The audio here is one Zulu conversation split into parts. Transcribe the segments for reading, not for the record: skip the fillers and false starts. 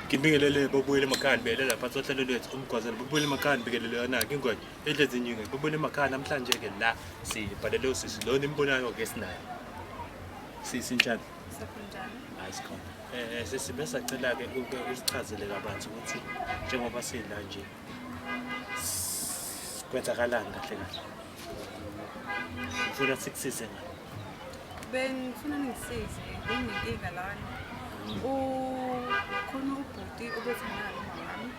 Ngibingelele babuyele emakhaya nibiyelele lapha sohlelo lwethu umgwazelo babuyele emakhaya nibikelele yona-ke ingwenya edla ezinyingi babuyele emakhaya namhlanje-ke la sibhalele usisi lo nimbonayo-ke sinayo sisi njani? Sakunjani? Hayi sikhona. Sisi besacela-ke uke usichazele kabanzi ukuthi njengoba sila nje kwenzakalani kahle kahle. Ngifuna sikusize ngani? Bengifuna ningisize, benginenkinga lana. Ukhona ubhuti obethandana nomama wami.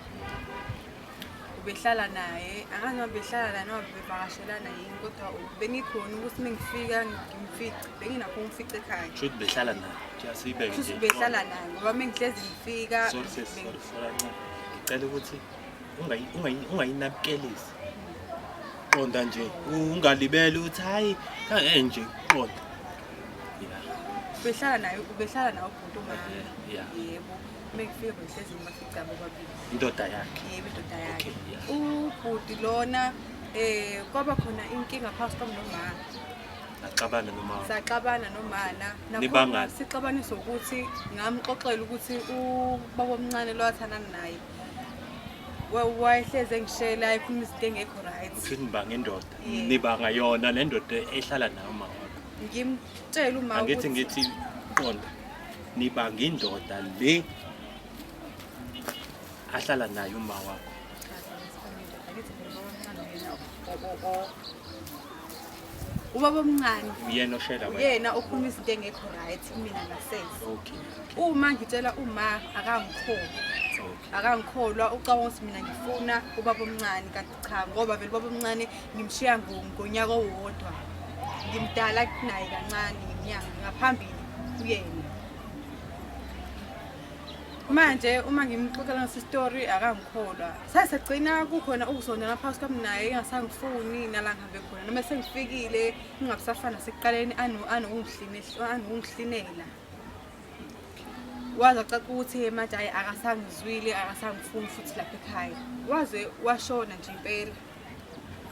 Ubehlala naye, angazi noma behlala naye noma bevakashelana yini kodwa bengikhona ukuthi mengifika ngimfice, benginakho ukumfica ekhaya. Shuthi behlala naye. Nje asiyibeke Shuthi nje. behlala naye ngoba mengihlezi ngifika Sorry sis, sorry, sorry kancane. Ngicela ukuthi ungayinabukelisi. Qonda nje, ungalibeli ukuthi hayi kanje nje qonda. Yeah. Behlala naye, ubehlala naye ubhuti umama. Yeah. Yebo. Mengifika bengihlezi ngibafica bobabili. Indoda yakhe. Yebo, indoda yakhe. Okay, yeah. Ubhuti lona kwaba khona inkinga phakathi kwami nomama. Axabana nomama. Saxabana nomana. Nakhona Nibangani? Sixabaniswa ukuthi ngamxoxela ukuthi ubaba omncane lo athandana naye. Wayehlezi engishela ekhuluma izinto engekho right. Kusho ukuthi nibanga indoda. Yebo. Nibanga yona le ndoda ehlala nayo umama wakho. Ngimtshela uma Angithi ukuthi ngithi qonda. Nibanga indoda le ahlala nayo uma wakho. Ubaba omncane Uyena oshela wena. uyena okhuluma izinto engekho right mina ngasese. Okay. Uma ngitshela uma akangikholwa. Okay. Akangikholwa ucabanga ukuthi mina ngifuna ubaba omncane kanti cha ngoba vele ubaba omncane ngimshiya ngonyaka owodwa. Ngimdala kunaye kancane ngeminyaka ngaphambili kuyena. Manje uma ngimxoxela ngesi story akangikholwa. Sasegcina kukhona ukuzondana phakathi kwami naye engasangifuni nala ngihambe khona noma sengifikile ngingabusafana sekuqaleni anokungihlinela. Waze wacaca ukuthi manje hayi akasangizwile akasangifuni futhi lapha ekhaya. Waze washona nje impela.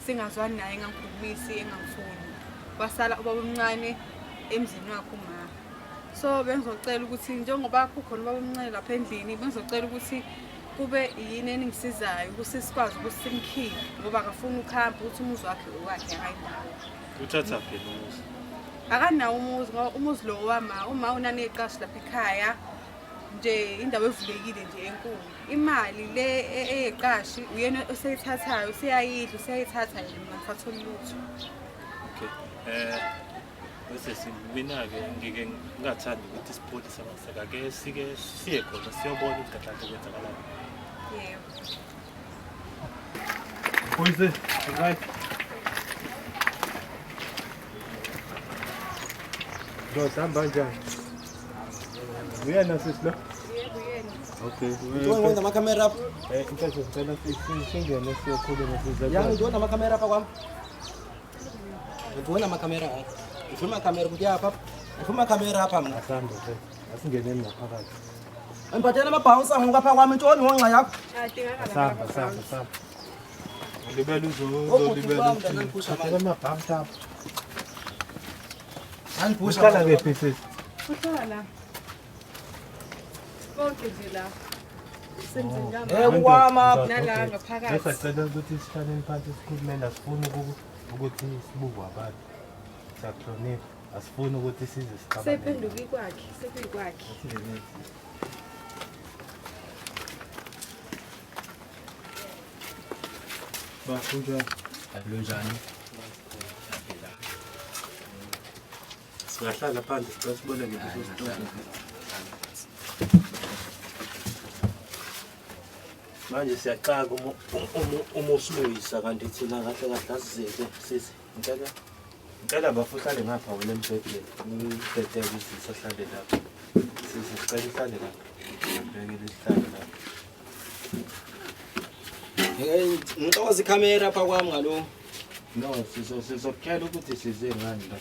Singazwani naye engangikhulumisi engangifuni. Wasala ubaba omncane emzini wakhe uma. So bengizocela ukuthi njengoba kukhona ubaba omncane lapha endlini bengizocela ukuthi kube yini eningisizayo ukuthi sikwazi ukuthi simkhiphe ngoba akafuni ukuhamba ukuthi umuzi wakhe owakhe akayinawo. Uthatha phi umuzi? Akanawo umuzi ngoba umuzi lo wama uma unaneqashi lapha ekhaya nje indawo evulekile nje enkulu. Imali le eyeqashi uyena oseyithathayo useyayidla useyayithatha nje mina ngisatholi lutho. Okay. Bese mina-ke ngike ngingathandi ukuthi isipholisa masaka ke sike siye khona siyobona ukuthi kahle kahle kwenzakalani. Yebo. Pholisa, right. Ndoda hamba kanjani? Uyena sisi lo? Yebo yena. Okay. Ngibona amakhamera apha. Mfethu sicela singene siyokhuluma size. Ya ngibona amakhamera apha kwami. Ngibona amakhamera apha. Ngifuna amakhamera ukuthi apha. Ngifuna amakhamera apha mina. Asambe mfethu. Asingeneni ngaphakathi. Ngiphathela ama-bouncer ngoku apha kwami ntoni ngonxa yakho. Adingakala. Asamba, asamba, asamba. Ulibele Obhuti uzolibela. bami mntana Phathela ama-bouncer apha. Andiphusha. Uhlala kephi sisi? Uhlala la. Konke nje la. Semzini kama. Kukwami apha. Nala ngaphakathi. Besacela ukuthi sihlaleni phansi sikhulume asifuni ukuthi sibukwe abantu. Siyakuhlonipha. Asifuni ukuthi size sixabane. Sephenduka ikwakhe, sekuyikwakhe. Ba, kunjani? Lunjani? Singahlala phansi sicela siboleke leso situlo. Manje siyaxaka uma usibuyisa kanti thina kahle kahle asizeke sisi. Ngicela bafo uhlale ngapha wena embhedeni. Ngibhedele usisi ahlale lapha. Sisi sicela uhlale lapha. Ngibhekele isihlalo lapha. Ngixoza ikhamera apha kwami ngalo. No, sizokutshela ukuthi size ngani la.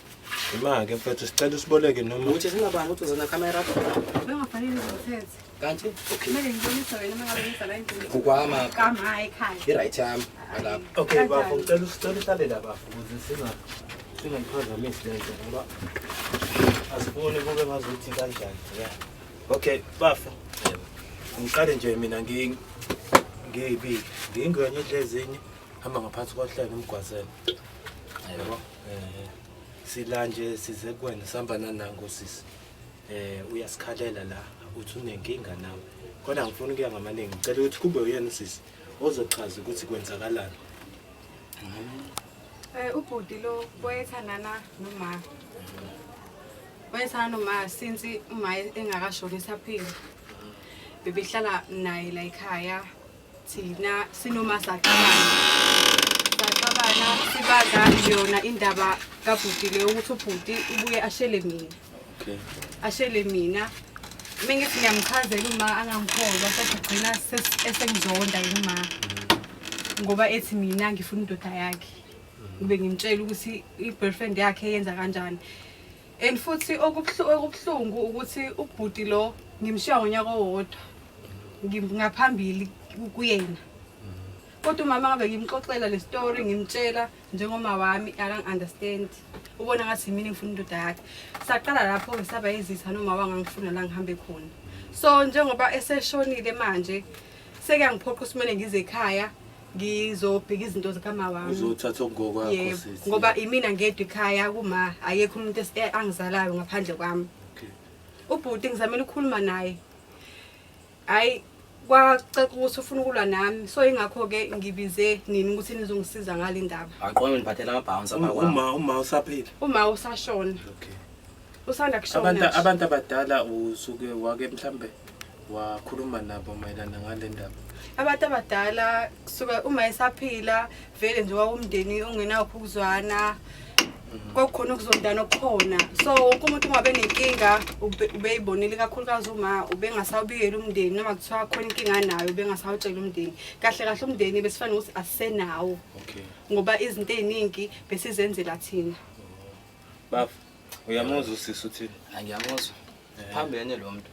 Ima-ke mfethu sicela usiboleke noma Uthi singabani ukuthi uze nekhamera apha. Bengafanele ngithethe. Kanti? Okay. Kumele ngibonise wena uma ngabe ngiza la endlini. Kukwami apha. Kama ekhaya. I-right yami ngalapha. Okay bafo ngicela usicela uhlale la bafo ukuze singayiphazamisi le nto ngoba asifuni kube ngazuthi kanjani. Yeah. Okay bafo. Ngiqale nje mina ngiyibike. Ngiyingwenye idle ezinye hamba ngaphansi kohlelo umgwazelo. Yebo. Sila nje size kuwena sihamba nanango sisi. Uyasikhalela la uthi unenkinga nawe. Kodwa ngifuna ukuya ngamaningi. Ngicela ukuthi kube uyena sisi ozochaza ukuthi kwenzakalani. Ubhuti lo wayethandana noma. Wayethandana noma since uma engakashoni esaphila. Bebehlala naye la ekhaya thina sinoma saxabana. Saxabana sibanga yona indaba kaBhuti le ukuthi ubhuti ubuye ashele mina. Okay. Ashele mina. Mengithi ngiyamchazela uma angangikholwa sesigcina esengizonda yena uma. Ngoba ethi mina ngifuna indoda yakhe. Ngibe ngimtshela ukuthi i-boyfriend yakhe yenza kanjani. And futhi okubuhlungu ukuthi ubhuti lo ngimshiya ngonyaka owodwa. Ngaphambili kuyena. Kodwa umama ngabe ngimxoxela le story ngimtshela njengoma wami akang-understand. Ubona ngathi mina ngifuna indoda yakhe. Saqala lapho ke saba izitha noma wangangifuna la ngihambe khona. So njengoba eseshonile manje sekuyangiphoqa ukuthi kumele ngize ekhaya ngizobheka izinto zikama wami. Uzothatha ngokwakho sisi. Ngoba imina ngedwa ekhaya kuma ayekho umuntu angizalayo ngaphandle kwami. Okay. Ubhuti ngizamela ukukhuluma naye. Hayi kwacaca ukuthi ufuna ukulwa nami so ingakho ke ngibize nini ukuthi nizongisiza ngale ndaba. Aqonde ngiphathela ama bounce apha kwami. Uma usaphila. Uma usashona. Okay. Usanda kushona. Abantu abadala usuke wake mhlambe wakhuluma nabo mayelana ngale ndaba. Abantu abadala kusuka uma esaphila vele nje wawumndeni ongenawo ukuzwana. Kwakukhona ukuzondana okukhona. So wonke umuntu ungabe nenkinga ubeyibonile kakhulukazi uma ubengasawubikela umndeni noma kuthiwa khona inkinga nayo ubengasawutshela umndeni. Kahle kahle umndeni besifana ukuthi asisenawo. Okay. Ngoba izinto eziningi besizenzela thina. Baf, uyamuzwa usisi uthini? Angiyamuzwa. Phambene lo muntu.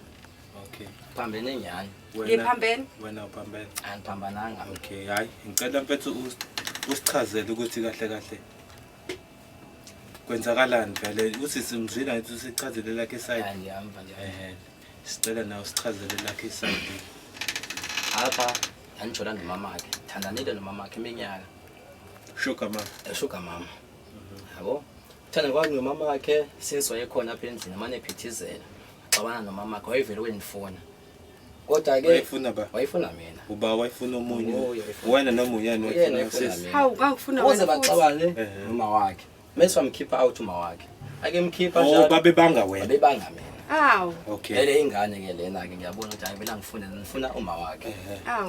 Okay. Phambene nyani. Ngiphambene? Wena uphambene. Angiphambananga. Okay, hayi ngicela mfethu usichazele ukuthi kahle kahle kwenzakalani vele usisi mzwila ngithi usichazele lakhe side. Ngiyamva nje. Sicela nawe usichazele lakhe side. Apha angijola nomama wakhe. Thandanile nomama wakhe iminyaka. Sugar mama. Sugar mama. Yabo. Thanda kwami nomama wakhe since wayekhona apha endlini amane ephithizela. Xabana nomama wakhe wayevele wendifuna. Kodwa ke wayefuna ba? Wayefuna mina. Uba wayefuna omunye. Wena noma uyena wayefuna sisi. Hawu ngangifuna wena. Uze baxabane noma wakhe. Mase wamkhipha out uma wakhe. Ake mkhipha njalo. Oh babebanga wena. Babebanga mina. Awu. Okay. Lele ingane ke lena ke ngiyabona ukuthi hayi mina ngifuna ngifuna uma wakhe.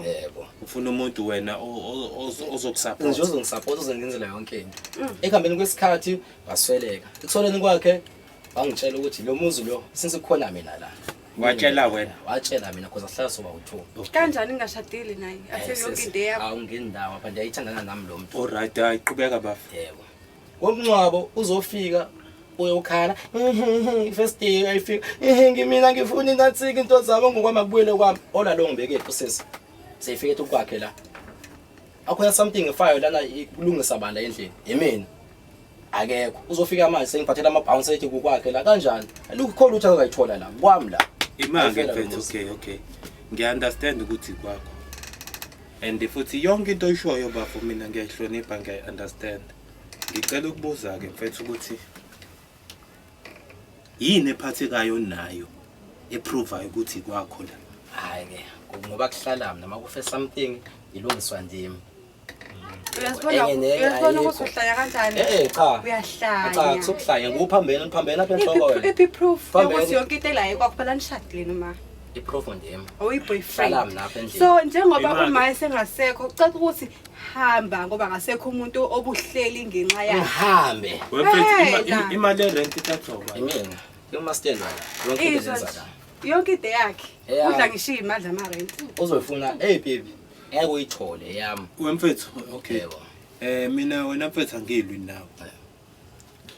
Yebo. Ufuna umuntu wena ozokusupport. Nje ozongisupport ozongenzela yonke into. Ekuhambeni kwesikhathi wasweleka. Ekusoleni kwakhe wangitshela ukuthi lo muzi lo since kukhona mina la. Watshela wena. Watshela mina because ahlala soba u2. Kanjani ngingashadile naye? Athe yonke into yakho. Awungeni ndawo apha ndiyayithandana nami lo muntu. All right, hayi qhubeka bafa. Yebo. Ngomncwabo uzofika uyokhala first day ayifika ngimina ngifuna inathiki into zabo ngokwami akubuyele kwami ola lo ngibeke usisi seyifike ethi kwakhe la akhona something efayo lana ikulungisa banda endlini yimina akekho uzofika manje sengiphathela ama bounce ethi kukwakhe la kanjani alukho lutho akayithola la kwami la imali mfethu. Okay okay ngiya understand ukuthi kwakho and futhi yonke into oyishoyo bafo mina ngiyayihlonipha ngiyayi understand. Ngicela ukubuza ke mfethu ukuthi yini ephathekayo nayo eprovayo ukuthi kwakho la? Hayi ke ngoba kuhlala mina makufe something ilungiswa ndimi. Uyasibona ukuthi uhlanya kanjani? Cha. Uyahlanya. Cha kusokuhlanya nguphambene uphambene apha enhloko wena. Iphi proof yokuthi yonke into elayo kwakuphela nishadile noma? I-proof ndimi. Oyi-boyfriend. So njengoba uma esengasekho kucaca ukuthi hamba ngoba ngasekho umuntu obuhleli ngenxa yakhe. Ngihambe. Wemfethu imali yerent ithathwa ubani? Imina. Uma stand wena. Yonke into yenza la. Yonke into yakhe. Udla ngisho imali zama rent. Uzoyifuna hey baby. Ngeke uyithole yami. Wemfethu okay. Mina wena mfethu angilwi nawe.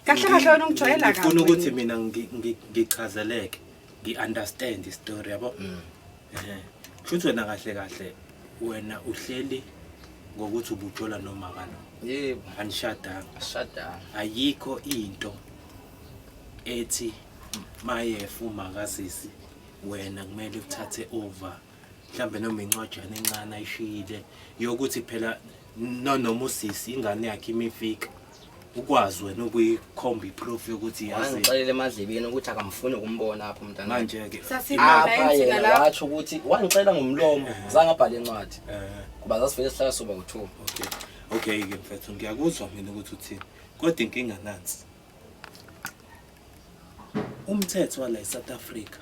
Kahle kahle wena ungijwayela kabi. Ngifuna ukuthi mina ngichazeleke. Ngi-understand i-story yabo. Kusho wena kahle kahle wena uhleli ngokuthi ubujola noma kalo. Yebo. Anishadanga. Ashadanga. Ayikho into ethi mayefu makasisi wena kumele uthathe over. Mhlambe noma incwajana encane ayishiyile yokuthi phela noma usisi ingane yakhe imifika ukwazi wena ukuyikhomba iproof yokuthi yazi. Wangixelela emadlebeni ukuthi akamfuni ukumbona apho umntana. Manje ke Sasimala Apha endlini yena lapho. watsho ukuthi wangixela ngomlomo zange abhale incwadi. Kuba sasivele sihlala soba u-two. Okay. Okay ke mfethu ngiyakuzwa mina ukuthi uthini. Kodwa inkinga nansi. Umthetho wala eSouth Africa.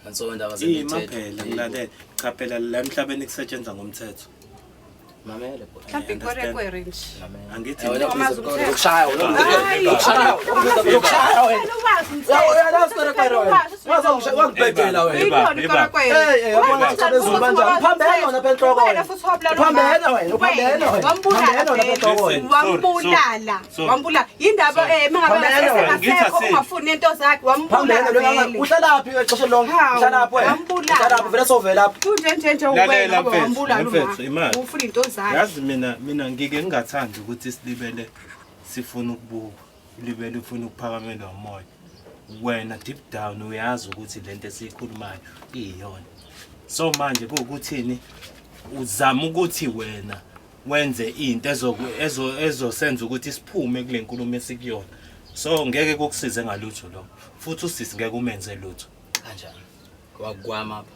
Nanso indaba Ima zemithetho. phela ngilalela. Cha phela la emhlabeni kusetshenzwa ngomthetho. Mamele bhuti. Mhlawumbe ikwerekwere nje. Mamele. Angithi Eh, wena Noma ubiza ukushaya wena Hayi. uzokushaya uzokushaya wena. Uwazi umthetho. Uyalazi ikwerekwere wena. Wazongibhedela wena. Uyibona ikwerekwere. Hey, hey, yabona ukuthi abezulu banjani. Uphambene wena apha enhloko wena. Wena futhi wabulala umama. Uphambene wena, uphambene wena. Wambulala Uphambene wena apha enhloko wena. Listen. Wambulala. Sorry. Wambulala. Yindaba mengabe Phambene wena. ngasekho ungafuni into zakhe wambulala. Phambene wena vele. uhlalaphi ixesha lonke? Hawu, Uhlalaphi wena? wambulala. Uhlalaphi vele sovela apha. Kunje nje nje Lalela, wena ngoba mfethu, wambulala mfethu, uma. imali. Ufuna into zakhe. Yazi mina ngike ngingathandi ukuthi silibele sifuna ukubukwa. Ulibele ufuna ukuphakamelwa umoya. Wena deep down uyazi ukuthi lento esiyikhulumayo iyiyona. So manje kuwukuthini uzama ukuthi wena wenze into ezosenza ukuthi siphume kule nkulumo esikuyona. So ngeke kukusize ngalutho lokho. Futhi usisi ngeke umenze lutho. Kanjani? Kwakwama apha.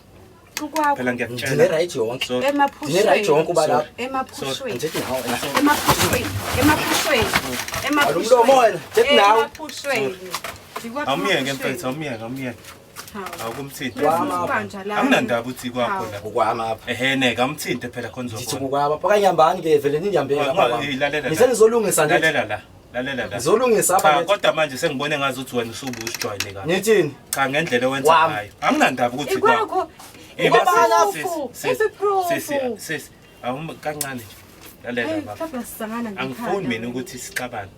Ukwakho. Phela Ndine ngiyakutshela. right yonke. So Ndine right yonke uba lapha. Emaphushweni. Andithethi nawe wena. Emaphushweni. Emaphushweni. Emaphushweni. Umlomo wena, thethi nawe. Emaphushweni. Ndikwaphi Awumyeke emaphushweni? mfethu, awumyeke, awumyeke. Hawu. Awukumthinte. Kwama. Ubanjwa la. Anginandaba ukuthi kwakho la. Kukwama apha. Ehene, kamthinte phela khona Ndithi uzobona. kukwama apha kanyambani ke vele nindihambele lapha kwam. Lalela la. Nithe nizolungisa nje. Lalela la. Lalela la. Nizolungisa apha Cha ngithi. kodwa manje sengibone ngazi ukuthi wena usubuye usijwayele kabi. Nithini? Cha ngendlela owenza Kwami. ngayo. Anginandaba ukuthi kwakho. Ikwakho. Eh, ba- Iproof. sis, Iproof. sis, sis, awum kancane nje. Lalela Hey, baba. mhlawumbe sizangana ngekhanda Angifuni mina wena. ukuthi sixabane.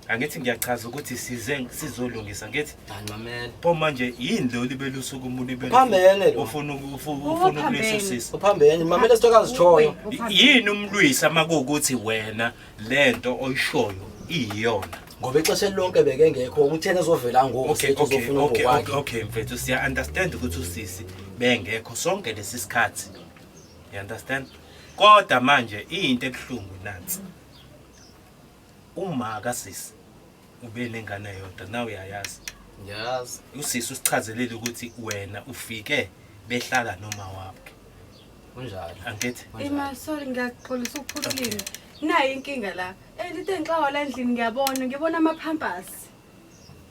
Angithi ngiyachaza ukuthi size sizolungisa ngithi Hayi mamele. pho manje yini lo libele usuku umuntu libele Uphambene lo. ufuna ufuna ukulwisa usisi. Uphambene mamele sithoka zitshoyo. Uphambene. Yini umlwisa makuwukuthi wena lento oyishoyo iyiyona. Ngoba ixesha lonke bekengekho uthena ezovela ngoku Okay sethi okay uzofuna okay ngokwakhe. okay okay mfethu siya understand ukuthi usisi bengekho sonke lesi sikhathi. You understand? Kodwa manje into ebuhlungu nansi. Uma kasisi ube nengane yodwa nawe uyayazi. Ngiyazi. Usisi usichazelile ukuthi wena ufike behlala noma wakhe. Kunjalo. Angithi Ima sorry ngiyaxolisa ukuphululini. Nayi inkinga la. Into engixawa la endlini ngiyabona, ngibona ama-pampers.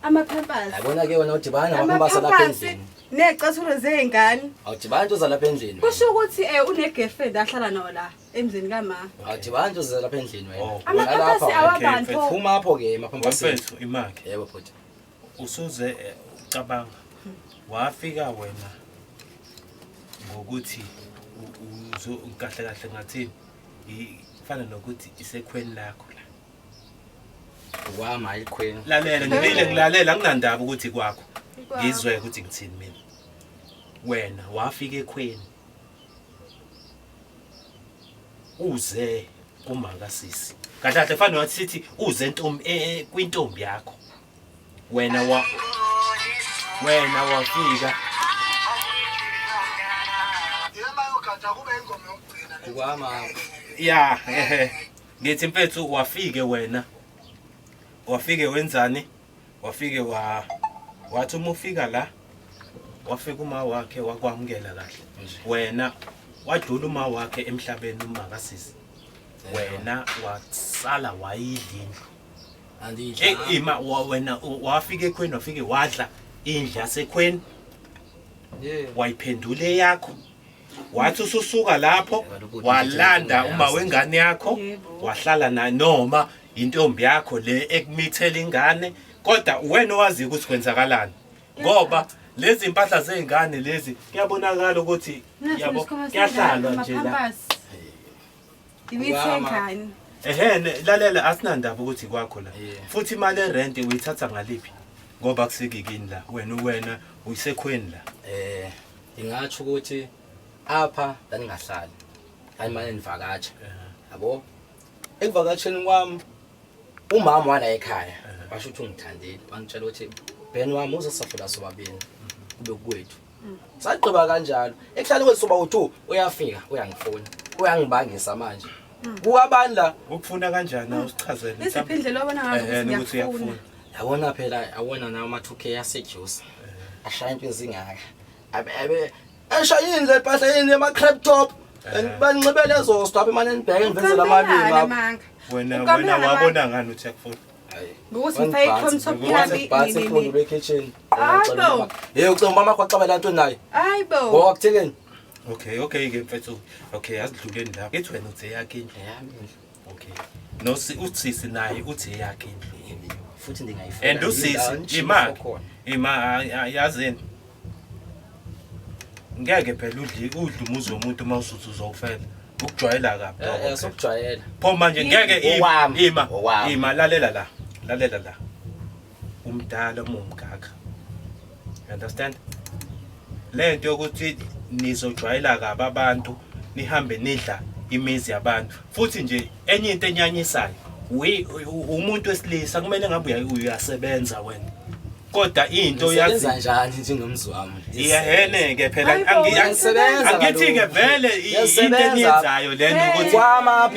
Ama-pampers. Yabona ke wena udibana namapampers alapha Ama-pampers endlini. ney'cathulo zey'ngane. Awudibani nto zalapha endlini. wena. Kusho ukuthi une-girlfriend ahlala nawo la emzini kama. Awudibani nto zalapha endlini wena. Oh. Wena lapha Ama-pampers wena. awabantu. mfethu. Phuma apho ke emapampasini. mfethu imakhe Yebo bhuti. usuze ucabanga wafika wena ngokuthi kahle kahle ngathini kufana nokuthi isekhweni lakho la. Kwama ayikhweni. Lalela ngilile ngilalela anginandaba ukuthi kwakho. Ngizwe ukuthi ngithini mina. Wena wafika ekhweni. Uze kumaka sisi. Kahle kahle fana wathi sithi uze ntombi kwintombi yakho. Wena wafika Kwama. ya ehe ngithi mfethu wafike wena. Wafike wenzani? Wafike wathi uma ufika la wafika uma wakhe wakwamukela kahle. Wena wadlula uma wakhe emhlabeni uma kasisi. Wena wasala wayidla indlu. Andidla. Ima wena wafika ekhweni wafike wadla indlu yasekhweni Yeah. wayiphendula eyakho. Wathi ususuka lapho walanda uma wengane yakho wahlala naye noma intombi yakho le ekumithela ingane kodwa wena owazi ukuthi kwenzakalani ngoba lezi impahla zezingane lezi kuyabonakala ukuthi yabo kuyahlalwa nje la. Imithe ingane. Ehene lalela asinandaba ukuthi kwakho la. Yeah. Futhi imali erent uyithatha ngaliphi ngoba kusikikini la wena uyisekhweni la. Ingatsho ukuthi apha ndaningahlali. Andimane ndivakatsha. Yabo? Ekuvakatsheni kwami umama wala ekhaya washo ukuthi ungithandile wangitshela ukuthi Ben wami uzosafela sobabili kube kwethu. Sagqiba kanjalo. Ekuhlaleni kwethu soba u2 uyafika uyangifuna. Uyangibangisa manje. Kukabani la? Ukufuna kanjani awusichazele. Iziphi indlela obona ngazo Eh, ukuthi ukuthi ngiyakufuna? uyakufuna. Yabona phela yabona nawo ama 2K asejuice. Ashaya into ezingaka. Abe abe eshaya indle impahla yini ema crop top. Banxibe lezo stop imane nibheke niveze lamabili Uqambelana ngapha. amanga. Wena wena Uqambelana wabona ngani ukuthi uyakufuna? Ngokuthi ngifake i-crop top yami Bhatsi nini enkulu nini. bekitchen. Hayi bo. Hey ucinga umama wakho waxabela ntoni naye? Hayi bo. Ngoba kuthekeni? Okay, okay ke mfethu. Okay, asidluleni lapho. Ithi wena uthe yakhe indlu. Okay. No si uthisi naye uthi yakhe indlu. Futhi ndingayifuna. And usisi ima ima yazini. Ngeke phela udli udle umuzi womuntu uma usuthi uzowufela. Ukujwayela kabi lokho Eh phela. sokujwayela. Pho manje ngeke Owami, ima owami. ima lalela la. Lalela la. Umdala uma umgaka. You understand? Lento yokuthi nizojwayela kabi abantu nihambe nidla imizi yabantu. Futhi nje enye into enyanyisayo we umuntu wesilisa kumele ngabe uyasebenza wena. Kodwa into Ngisebenza yazi njani njennomzi wami? iyahene ke phela Hayi bo, Ngiyasebenza angithi ke kaloku. vele into Ngiyasebenza. eniyenzayo lena Hey. ukuthi Kwama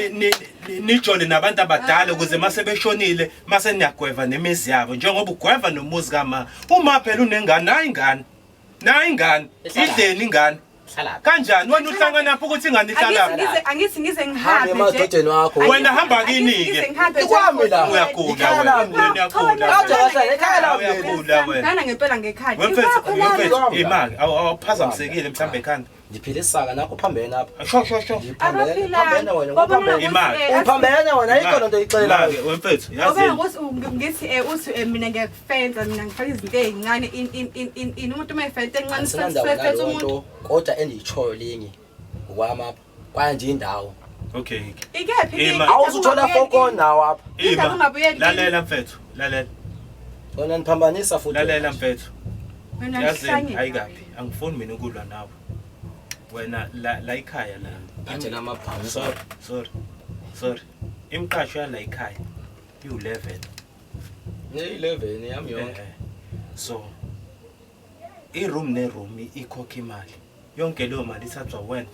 nijole nabantu abadala ukuze mase beshonile mase niyagweva nemizi yabo njengoba ugweva nomuzi kama uma phela unengane nayi ingane nayi ingane Ihlala. idleni ingane hlala. kanjani wena uhlangana phi ukuthi ingane ihlala Angithi ngize angithi ngize Hambe ngihambe nje. emadodeni wakho. Wena hamba Angithi kini-ke. ngize ngihambe nje. Ikwami la. Uyagula Ikhaya wena. lami. Wena uyagula Kahle kahle ekhaya lami. Uyagula wena. Nana ngempela ngekhaya. Wemfethu Ikwakho lami. wemfethu imali awuphazamisekile mhlawumbe ekhanda Ndiphila isaka nakho phambene apha. sho sho sho Ndiphambene Abaphilanga. phambene wena. Wabona Uphambene. ukuthi, Imali. Uphambene wena ayikho lento oyixelelayo. Imali, wemfethu Wabona yazini ukuthi ngithi uthi mina ngiyakufensa mina ngifaka izinto ey'ncane in in in in in umuntu uma efensa encane Angisenandawo ufensa naleyo umuntu. nto kodwa endiyitshoyo linye ngokwami apha kwanje indawo. okay Ikephi Ima. Awuzuthola fokon nawo apha. Indaba ima ungabuyeli kimi. lalela mfethu lalela Wena niphambanisa futhi. lalela mfethu Wena yazini ngihlanye. hayi kabi angifuni mina ukulwa nawe wena la la ekhaya la Phathela amabhansi. sorry sorry sorry imiqasho yala ekhaya iwu-11 Ne-11 yami yonke. Eh, so i-room ne-room ikhokha imali yonke leyo mali ithathwa wena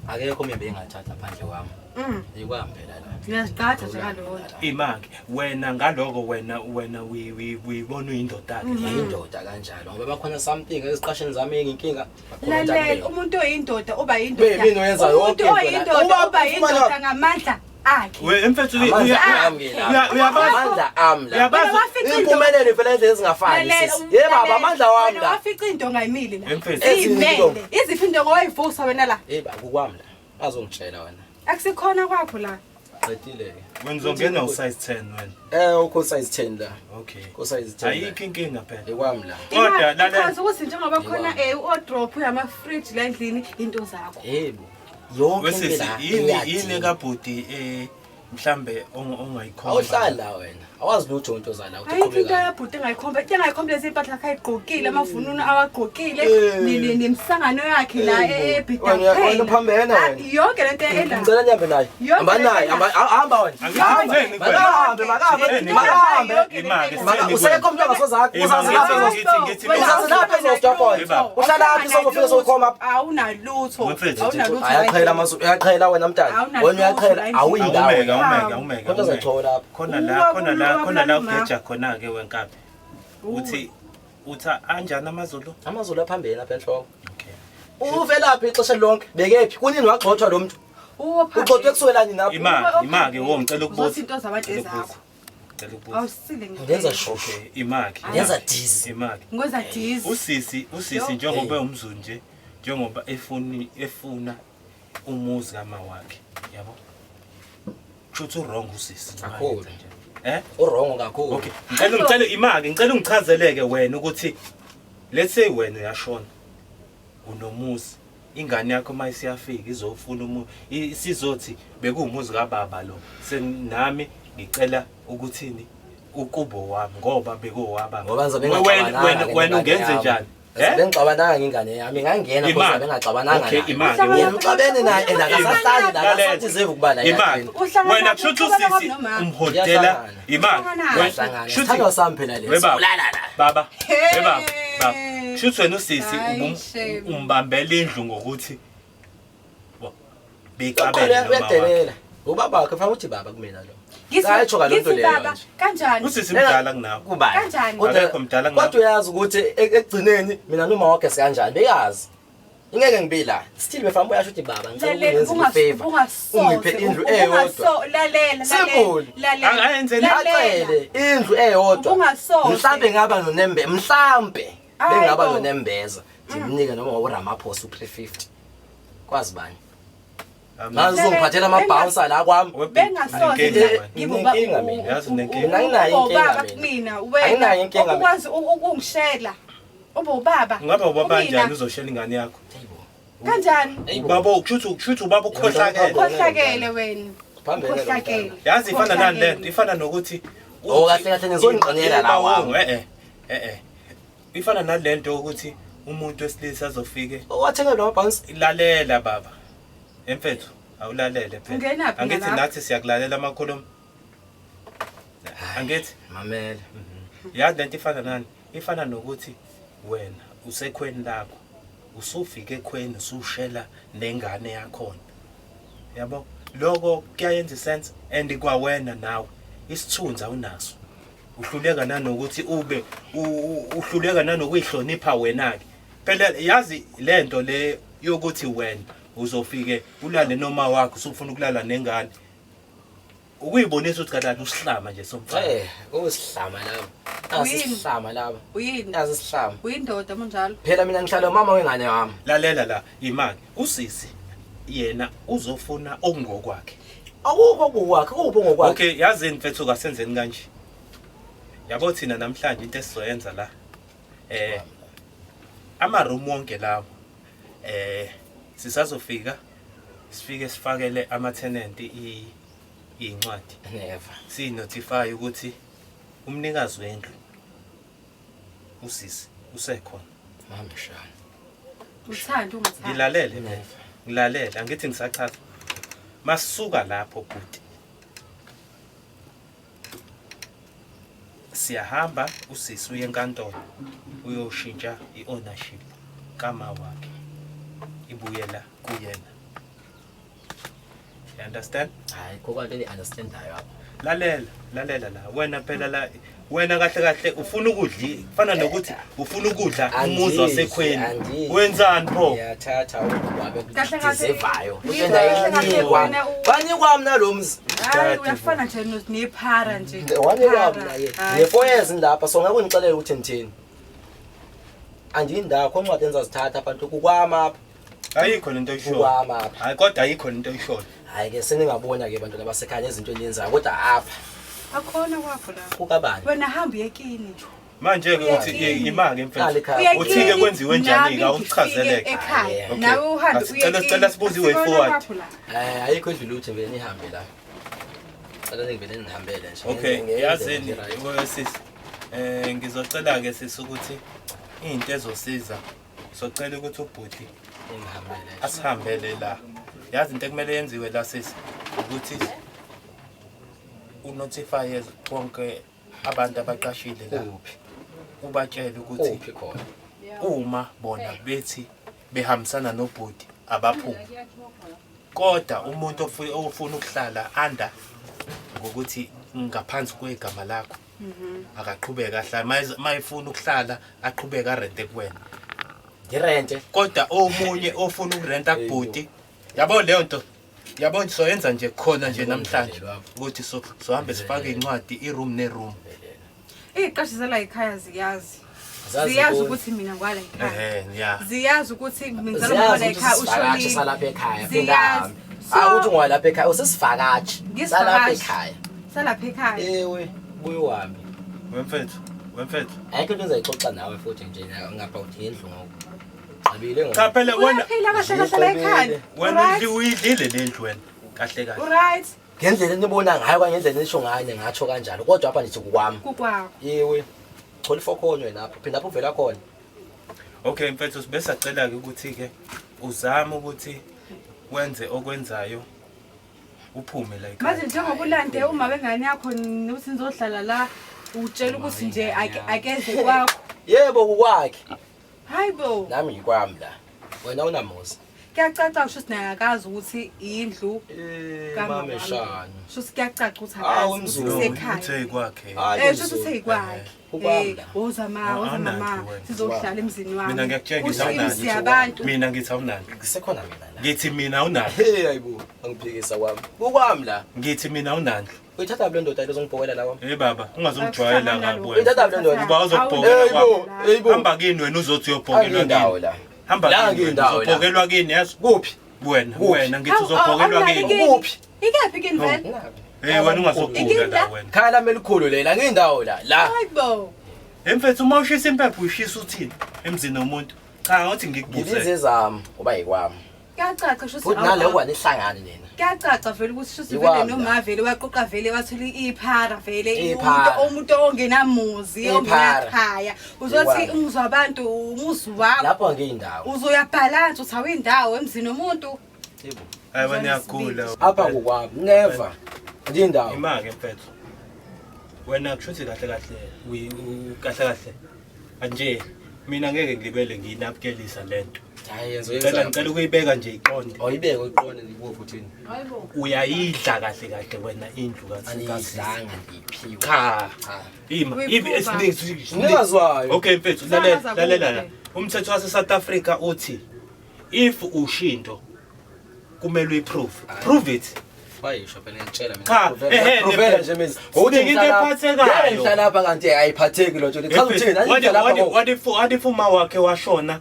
Akekho umyembe engathatha phandle kwami. Ikwami phela la. Ngiyazigqaja nje ngalowo nto. imali wena ngaloko wena wena uyibona uyindoda-ke Yindoda kanjalo ngoba bakhona something eziqasheni zami inkinga. Lalela umuntu oyindoda uba yindoda. Be, mina oyenza Umuntu yonke into la. oyindoda Uba uba yindoda ufumana- ngamandla akhe. We mfethu Amandla ami la. uyabazi Amandla ami la. Uyabazi- Wena wafica into- Impumelelo phela indlela ezingafani Lalela, sisi. Ye baba lalela. amandla wami Wena la. wafica into ngayimile la. Emfethu. Izimele. Iziphi into owayivusa wena la? Hey baba kukwami la. Bazongitshela wena. Akusikhona kwakho la. Qedile ke. wena uzongena u-size 10 wena Eh ukho size 10 la. okay Ukho size 10. la. ayikho inkinga phela Ikwami la. Kodwa, Imali, lalela. because ukuthi njengoba khona u-wardrobe uyama-fridge la endlini into zakho. Yebo. Yonke into wesisi la. yini yini iyadinga. kabhuti mhlambe ongayikhomba Awuhlali la wena. Awazi lutho into zala uthi Ayikho into qhubeka. yabhuti engayikhomba, into engayikhomba lezi mpahla akhe ayigqokile, amavunulo awagqokile, Eh. nemisangano yakhe la Eh, ebhida wena- kuphela. wena uphambene Ah, wena. Yonke lento ela. Ngicela nihambe naye. Yonke Hamba naye, lento hamba hamba wena. Angitheni Hamba. kuwena. Makahambe, makahambe, Theni makahambe. Yonke lento Imali, ela. Maka usekho umuntu ongasozakho. Ima, Uzazi lapha ngithi- ezo. ngithi- Wena Uzazi lapha ezostopona. Baba. Uhlala lapha sozofika sokhoma apha. Awunalutho. Wemfethu. Awunalutho. Ayaqhela amasu, uyaqhela wena mntana. Awunalutho Wena uyaqhela, la endlini. awuyindawo. Awumeke, awumeke, awumeke. Kodwa uzayithola lapha. Khona la, khona la, khona la ugeja khona ke wenkabi. Uthi uthi anjani amaZulu? AmaZulu aphambene lapha enhloko. Okay. Uvelaphi ixesha lonke? Bekephi? Kunini wagxothwa lo muntu? Ugxothwe kusukela nini apha? Ima, ima ke wo ngicela ukubuza. Uzothi into zabantu Ngicela ukubuza. ezakho. Ngicela ukubuza. Awusile ngempela. Ngenza shushu. Okay, ima ke. Ngenza dizzy. Ima ke. Ngwenza dizzy. Usisi, usisi njengoba ewumZulu nje, njengoba efuni efuna umuzi kama wakhe, yabo? Kushuthi wrong usisi. Kakhulu. Eh? Urongo kakhulu. Okay, ngicela ngicela imake, ngicela ungichazeleke wena ukuthi let's say wena uyashona. Unomuzi. Ingane yakho mayisiyafika izofuna umuzi, isizothi bekuwumuzi kababa lo. Senami ngicela ukuthini ukubo wami ngoba bekuwababa. Ngoba ngizobe Wena ngingaxabananga wena ke wena nengane ungenze yami. njani? Ngizobe ngixabananga ngengane yami, ngangena Imali. kodwa bengaxabananga Okay, naye. imali. Ngiyamxabene naye and akasahlali la, Lalela. akasadeserve ukuba la Imali. eyadini. Uhlangana Wena kushuthi uxabana usisi nomama. umhotela Uyahlangana. imali. Uhlangana. Wena Uyahlangana. kushuthi Isithandwa sami phela We leso. baba. Ulala la. Baba. We baba. Baba, shuthi wena usisi Hayi, shame. umbambela indlu ngokuthi bixabene Uqale noma wakhe. uyadelela. Ubaba wakhe fanele uthi baba kumina lo. Ngithi Satsho ngaloo nto ngithi leyo baba nje. kanjani? Usisi mdala kunawe. Kubani? Kanjani? Akekho mdala kunawe. Kodwa uyazi ukuthi ekugcineni mina noma wakhe sikanjani beyazi. Ingeke ngibe la. Still befana uyasho ukuthi baba ngicela Lalela ungenze ifavor. ungasoze Ungiphe indlu eyodwa. lalela Simple. lalela Angayenzeni? lalela. Acele indlu eyodwa. Ubungasoze. Mhlambe ngaba nonembe mhlambe Hayi bengaba bo. nonembeza ngimnike noma uRamaphosa u350. Kwazi bani? Amen. Ngazi uzongiphathela ama bouncer la kwami. Bengasoze Unenkinga wena. ngibe uba- Nginenkinga mina. Yazi unenkinga. Mina anginayo inkinga ubaba mina. kumina wena Anginayo inkinga mina. ukwazi ukungishela ube ubaba Ungaba ubaba Kumina. kanjani uzoshela ingane yakho? Kanjani? Hayibo. Ubaba kushuthi ubaba ukhohlakele. Ukhohlakele wena. Phambene lo Ukhohlakele. mntana. Yazi ifana nani lento? Ifana nokuthi Oh, kahle kahle nizongiqinela la wami. Eh eh. Eh. Ifana nalento ukuthi umuntu wesilisa azofike Wathenga lo bouncer. lalela baba. Emfethu awulalele phela. Ungenaphi Angithi nalapho? nathi siyakulalela amakhulumo. Angithi Mamela. yazi lento ifana nani? Ifana nokuthi wena usekhweni lakho. Usufike ekhweni usushela nengane yakhona. Yabo? Lokho kuyayenza isense and kwawena nawe isithunzi awunaso. Uhluleka nanokuthi ube uhluleka nanokuyihlonipha wena ke. Phela yazi lento le yokuthi wena uzofike ulale noma wakho usufuna ukulala nengane. Ukuyibonisa ukuthi kahle usihlama nje somfana. Eh, usihlama laba. Uyini? Asihlama laba. Uyini? Asihlama. Uyindoda munjalo. Phela mina ngihlala umama wengane wami. Lalela la imali usisi yena uzofuna okungokwakhe. Akukho kukwakhe, kuphi ngokwakhe? Okay, yazini mfethu kasenzeni kanje. Yabo thina namhlanje into esizoyenza la. Ama room wonke lawo. Sisazofika sifike sifakele ama tenant incwadi. Never. Si notify ukuthi umnikazi wendlu usisi usekhona. Mama shana. Uthanda ungathandi. Ngilalele phela. Never. Ngilalele angithi ngisachaza. Masuka lapho bhuti. Siyahamba usisi uye enkantolo uyoshintsha iownership kama wakhe. Ibuyela kuyena. You understand? Hayi, kokwanto eni understandayo apha. Lalela, lalela la. Wena phela la wena kahle kahle ufuna ukudla kufana nokuthi ufuna ukudla umuzi wasekhweni. Andidli. Wenzani pho? Ngiyathatha ukwabe Kahle kahle, deservayo. kahle kahle wena Banikwa mina lo mzi. Hayi uyafana nje nephara nje. Wanikwa Phara. mina ye. Hayi. Ne 4 years ngilapha so ngeke ungixelele ukuthi ngithini. Andiyindawo khona incwadi engizazithatha abantu kukwama apha. Ayikho lento oyishoyo. Kukwama apha. Hayi kodwa ayikho lento oyishoyo. Hayi ke seningabona ke bantwana basekhaya nezinto eniyenzayo kodwa apha Akhona kwakho la. kukabani? Wena hamba uyekini. Manje ke uthi Uyakini. imake Qala mfethu. ekhaya. Uyekini, Uthi-ke kwenziwe njani-ke, nami awuchazeleke. ngifike ekhaya. Okay. Nawe uhambe Asicela- uyekini. sicela sibuze i-way Asikona forward. kwakho la. Eh ayikho indlela ukuthi vele nihambe la. Cela ningivele nihambele nje. Okay, Ngenze yazini nje right. we sisi. Ngizocela ke sisi ukuthi into ezosiza. Socela ukuthi ubhuti Ningihambele. asihambele la. Yazi into ekumele yenziwe la sisi ukuthi unotify bonke abantu abaqashile la. Kuphi? Ubatshele ukuthi Kuphi khona? uma bona bethi behambisana nobhuti abaphume. Kodwa umuntu ofuna ukuhlala under ngokuthi ngaphansi kwegama lakho akaqhubeka ahlale mayefuna ukuhlala aqhubeka arente kuwena. Ngirente. Kodwa omunye ofuna ukurenta kubhuti yabo leyo nto yabo soyenza nje khona nje namhlanje ukuthi sohambe sifake incwadi iroom neroom. Iy'qashi zala ekhaya ziyazi. Zazi Ziyazi kuni. ukuthi mina ngwala ekhaya. Ehhe ya. Ziyazi ukuthi mina ngizalwa Ziyazi ngwala ukuthi ekhaya usisivakatshi ushonile. salapha ekhaya Ziyazi. phinda. So- Hayi ukuthi ungwalapha ekhaya usisivakatshi salapha Ngisivakatshi. ekhaya. Salapha ekhaya. Ewe buye uhambe. Wemfethu, wemfethu. Ayikho into engizayixoxa nawe futhi nje ngapha uthi indlu ngoku. Xabile ngoku. Cha phela wena Uyaphila kahle kahle la ekhaya. wena Uright? uyidlile le ndlu wena kahle kahle. Uright? Ngendlela enibona ngayo kanye ngendlela enisho ngayo ngatsho kanjalo kodwa apha ndithi kukwami. Kukwakho. Yewe. Thola ifokhonyo wena apha phinda apho uvela khona. Okay mfethu sibesacela ke ukuthi ke uzame ukuthi wenze okwenzayo uphume la ekhaya. Manje njengoba ulande uma wengane yakho ukuthi nizohlala la utshela ukuthi nje akeze kwakho. Yebo kukwakhe. Hayi bo. Nami ngikwami la. Wena unamuzi. Kuyacaca kusho ukuthi naye akazi ukuthi indlu Eh, kamama mame wami. shani. Sho ukuthi kuyacaca ukuthi Hawu, akazi ukuthi Mzulu. kusekhaya. Uthe kwakhe. Hayi, Eh sho Mzulu. ukuthi seyikwakhe. Kukwami Eh la. woza ma, woza Awunanto mama, wena. sizohlala emzini wami. Mina ngiyakutshela ngithi Usho awunanto. imizi yabantu. Mina ngithi awunanto. Ngisekhona mina la. Ngithi mina awunanto. Hey hayibo, angiphikisa kwami. Kukwami la. Ngithi mina awunanto. Uyithatha le ndoda lezongibhokela la kwami. Hey baba, ungazongijwayela kabi wena. Uyithatha le ndoda. Uba uzobhokela Hey bo, hey bo. Hamba kini wena uzothi uyobhokelwa Angindawo kini. la. Hamba La kini wena, ngindawo la. uzobhokelwa kini yazi. Kuphi? Wena, Kuphi? wena ngithi uzobhokelwa kini. Kuphi? Ikephi kini vele? Ngaphi? Hey wena ungazobhuka Ikini la la? wena. Khaya lami elikhulu lela, ngindawo la. La. Hayi bo. Emfethu uma ushisa impepho uyishisa uthini emzini womuntu? Cha uthi Ngibize ngikubuze. ezami ngoba yikwami. Kuyacaca sho Futhi naloko kwanihlangani nina. Kuyacaca vele ukuthi shuthi vele Ikwami la. noma vele waqoqa vele wathola iphara vele Iphara. umuntu ongenamuzi Iphara. ongenakhaya uzothi Ikwami. umuzi wabantu umuzi wakho Lapho angiyindawo. uzoyabhalansa uthi awuyindawo emzini womuntu Yebo. Hayi wena uyagula. Apha kukwami. Never. Andiyindawo. Ima-ke mfethu. Wena kushuthi kahle kahle kahle kahle. Nje mina ngeke ngilibele ngiyinabukelisa lento. Hayi yenzo Ngicela yenza. ngicela ukuyibeka nje iqonde. Awuyibeke uyiqonde ngikuphi uthini? Hayibo. Uyayidla kahle kahle wena indlu kasisi. Aniyidlanga ngiyiphiwe. Cha. Cha. Ima, Uyiphupha. ibi Umnikazi wayo. Okay mfethu, lalela Sakaza lalela la. kude. Umthetho wase South Africa uthi if ushinto kumele uyiprove. Prove it. Bayisho phela ngiyakutshela mina. Cha, ehhe, Provela nje mina. Sibeke into ephathekayo. Ngihlala lapha kanti ayiphatheki lo nto. Chaza uthini? Angihlala lapha. ngoba- What if uma wakhe washona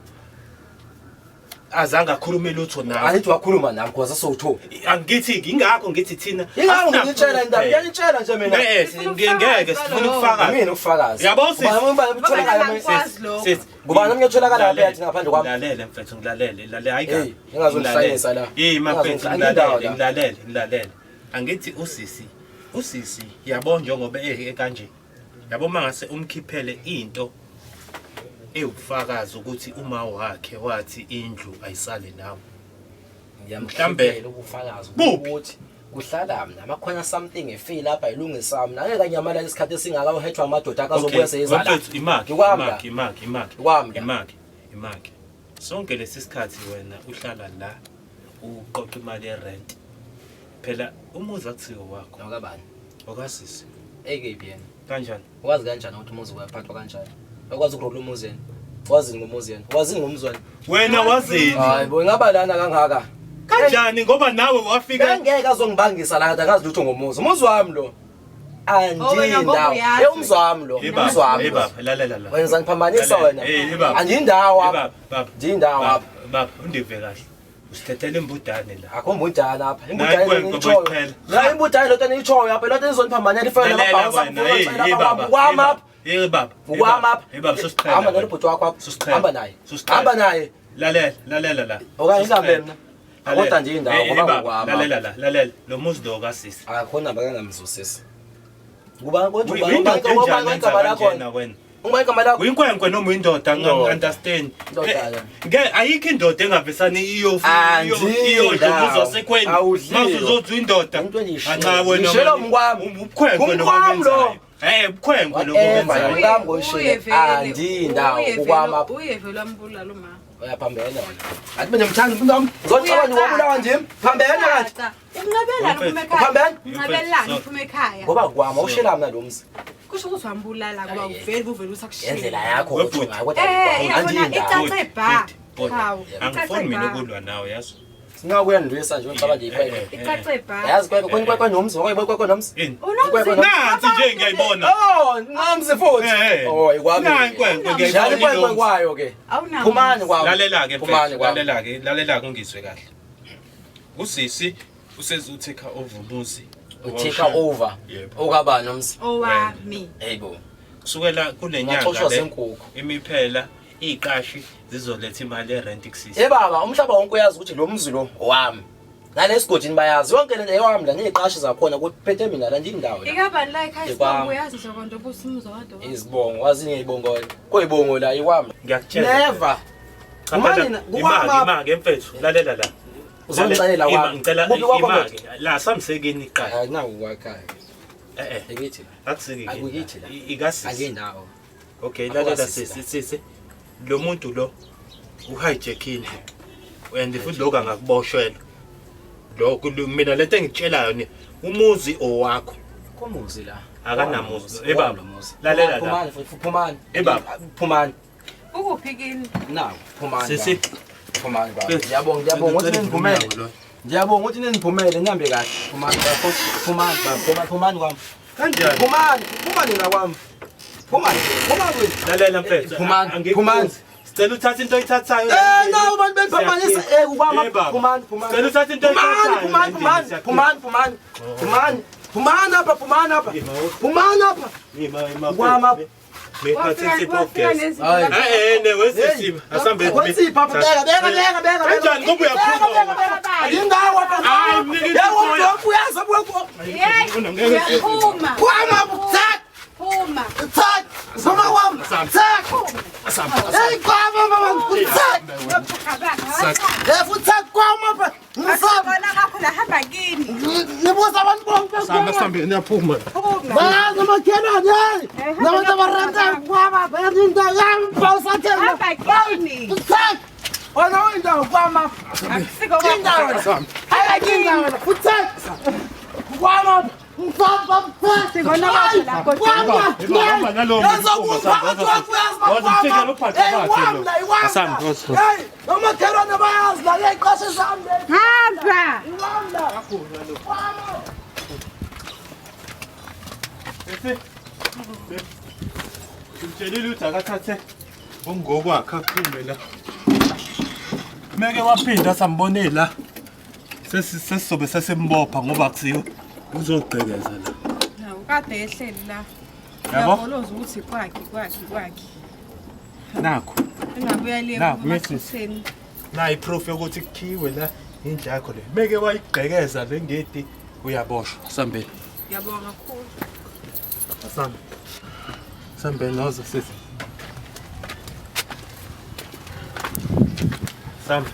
azange akhulume lutho nawe? Angithi wakhuluma nami because sowutho. Angithi ingakho ngithi thina Ingakho asina ngitshela proof indaba, phela. ngiyanitshela nje mina. Eh, Sifuna ngeke ubufakazi sifuna balokho. ukufakaza. Mina ufakazi. Yabo, sis. Ubani Ngoba ubani ngikwazi lokho. Sis, Ngubani omnye otholakala lapha yathi ngaphandle kwami? Ngilalele mfethu, ngilalele, lalela hayi Hey, ngingazongihlanyisa la. Hey, mfethu, Ngingazongihlanyisa. ngilalele, Angindawo la. ngilalele, ngilalele. Angithi usisi yabo njengoba ekanje. Yabo mangase umkhiphele into ewubufakazi ukuthi uma wakhe wathi indlu ayisale nawe. Ngiyamhlambela ubufakazi Buphi? ukuthi kuhlala mina makhona something efile lapha ilungisa mina angeke anyamalala isikhathi esingaka uhethwa amadoda akazobuya seyizala. Mfethu, imaki, Ngikwami la. imaki, imaki, imaki. Ngikwami la. Imaki, imaki. Sonke lesi sikhathi wena uhlala la uqoqa imali yerent. Phela umuzi akusiwo wakho, Nokabani? okasisi. Ekephi yena? Kanjani? Wazi kanjani ukuthi umuzi uyaphathwa kanjani? Wakwazi ukurula umuzi yena? Wazini ngomuzi yena? Wazini ngomuzi wena? Wena wazini? Hayi bo ingaba lana kangaka. Kanjani ngoba nawe wafika Angeke azongibangisa la kanti akazi lutho ngomuzi. Umuzi wami lo. Oh, wena ngoba Andindawo. uyazi. Eh umuzi wami lo. Hey baba, Umuzi wami. hey lo. baba, lalela la. Wena uzangiphambanisa Lalela. wena. Hey, hey baba. Andindawo Hey apha. baba, baba. Ndindawo Baba, apha. Baba, undive kahle. Usithethela imbudane la. Akho mbudane apha. Nayi Imbudane kwenkwe niyitshoyo. boyiqhela. La imbudane lo niyitshoyo apha. Lo nizoniphambanela ifele Lalela lamabhawusa wena, hey, hey baba. Kwami apha. Hey baba. hey Ukwami baba, apha. Hey baba, sosiqhela. Hamba wena. nalo bhuti wakho apha. Sosiqhela. Hamba naye. Sosiqhela. Hamba naye. Lalela, lalela la. Okanye ngihambe Sosiqhela. mina. Lalela. Kodwa nje indawo Hey, hey, ngoba baba, ngokwami. Lalela la, lalela. Lo muzi lo kasisi. Akho namba kangamzwisisi. Kuba konje Uyi- ubani Uyindoda ubani enjani enza igama lakho? kanjena wena? Ubani igama lakho? Uyinkwenkwe noma uyindoda Indoda. understand. Indoda, ya. Nge ayikho indoda engavesani iyodla Andindawo. umuzi wasekhweni. Awudliwa. Mase uzothi uyindoda. Into engiyishilo. Anca wena. Ngishilo umkwami. Ubukhwenkwe Umkwami lo. lokho. Eh, ubukhwenkwe lokho Whatever, obenzayo. Umkami ngoyishilo. Andindawo, kukwami apha. Uye vele wambulala uma. Uyaphambene wena. Athi mina ngimthanda umuntu wami. Ngizocabanga ngobulawa nje. Phambene kanti. Unqabelani uphuma ekhaya. Uphambene? Unqabelani uphuma ekhaya. Ngoba kwami awushela mina lo mzi. Kusho ukuthi wambulala ngoba Hayi. uvele uvele usakushila. Ngendlela yakho Webhuti. otsho ngayo kodwa Eh, yabona andindawo. icace bha. Bhuti, bhuti. Hawu, icace Angifuni mina bha. ukulwa nawe yazi. Singakuyanilwisa nje ngicabanga nje ikwekwe. Icace bha. Yazi kwekwe khona kwekwe nomzi, wakho kwekwe nomzi. Ini? Unomzi. Nansi nje ngiyayibona. Oh, nomzi futhi. Eh, eh. Oh, ikwami. Nayi inkwenkwe Njalo ngiyayibona ikwekwe inomzi. kwayo ke. Awunamuzi. Phumani kwami. Lalela ke Phumani mfethu, kwami. lalela ke, lalela ke ungizwe kahle. Usisi usezu-take over umuzi. Utake over. Yebo. Okabani nomzi? Owami. Hey bo. Kusukela kule nyanga Ungaxoshwa le zinkukhu. imiphela iqashi zizoletha imali yerent kusisi. Eh baba, umhlaba wonke uyazi ukuthi lo mzi lo owami. Nalesigodini bayazi yonke lento eyami la neziqashi zakhona kuphethe mina la ndindawo la. Ikabani la ekhaya Ikwami. isibongo uyazi nje konto ubusa umuzi wadwa. Izibongo, wazi ngiyibongo. Koyibongo la ikwami. Ngiyakutshela. Never. Cha phela, Kumani na- kukwami imaki, apha. imaki mfethu, lalela la. Uzongixelela Ima, kwami. ngicela Kuphi kwakho imaki. La samsekini iqala. Hayi naku kwakhaya. Eh eh, Ekithi. akusiki. Akukithi la. Ikasisi. Angindawo. Okay, lalela sisi sisi. Lo muntu lo uhijackile. And futhi lokho angakuboshwelwa. Lo mina lento engitshelayo ni umuzi owakho. Komuzi la. Akanamuzi. Eh baba. Lalela la. Phumani futhi phumani. Eh baba. Phumani. Ukuphi kini? Nawu phumani. Sisi. Phumani baba. Ngiyabonga ngiyabonga ukuthi niniphumele. Ngiyabonga ukuthi niniphumele nihambe kahle. Phumani baba. Phumani baba. Phumani kwami. Kanjani? Phumani, phumani la kwami. Phumani, phumani. Lalela mfethu. Phumani, phumani. Sicela uthathe into oyithathayo. Eh nawu bantu bephambanisa eh kwami. Phumani, phumani. Sicela uthathe into oyithathayo. Phumani, phumani, phumani, phumani. Phumani. Phumani apha, phumani apha. Phumani apha. Kwami. Kanjani ngoba uyaphuma? Indawo apha. Hayi, mnike into Yebo, oya. uyaza buya. Yeyi, phuma. Kwami, thatha. Phuma. Thatha. Phuma kwami. Thatha. Hey kwami mama, thatha. Eh futhi thatha kwami apha. Ngisaba. Bona kwakho la hamba kini. Nibuza abantu bonke. Sambe sambe niyaphuma. Phuma. Bayazi amakhelwane hey. Nabantu abarenta kwami apha indawo yami bawusathenga. Hamba kini. Thatha. Wena uyindawo kwami apha. Akusiko kwakho. Indawo. Hayi indawo. Futhi thatha. Kwami apha. Ngisaba thatha. Sikona kwakho la kodwa. Hamba nalowo muntu, Nomakhelwane bayazi la leqashe sami le. Hamba. Iwami la. Ngimtshelile ukuthi akathathe ungokwakhe aphume la. Meke waphinda sambone la. Sesizobe sesimbopha ngoba kusiyo uzogqekeza la. Hawu kade ehleli la. Yabo? Uyaboloza ukuthi kwakhe kwakhe kwakhe. Nakho. Engabuya le Nakho, Mrs. emaxhoseni. Nayi iproof yokuthi kukhiwe la indlu yakho le. Meke wayigqekeza le ngeti uyaboshwa. Asambeni. Ngiyabonga kakhulu. Asambe. Sambeni nozo sisi. Sambe.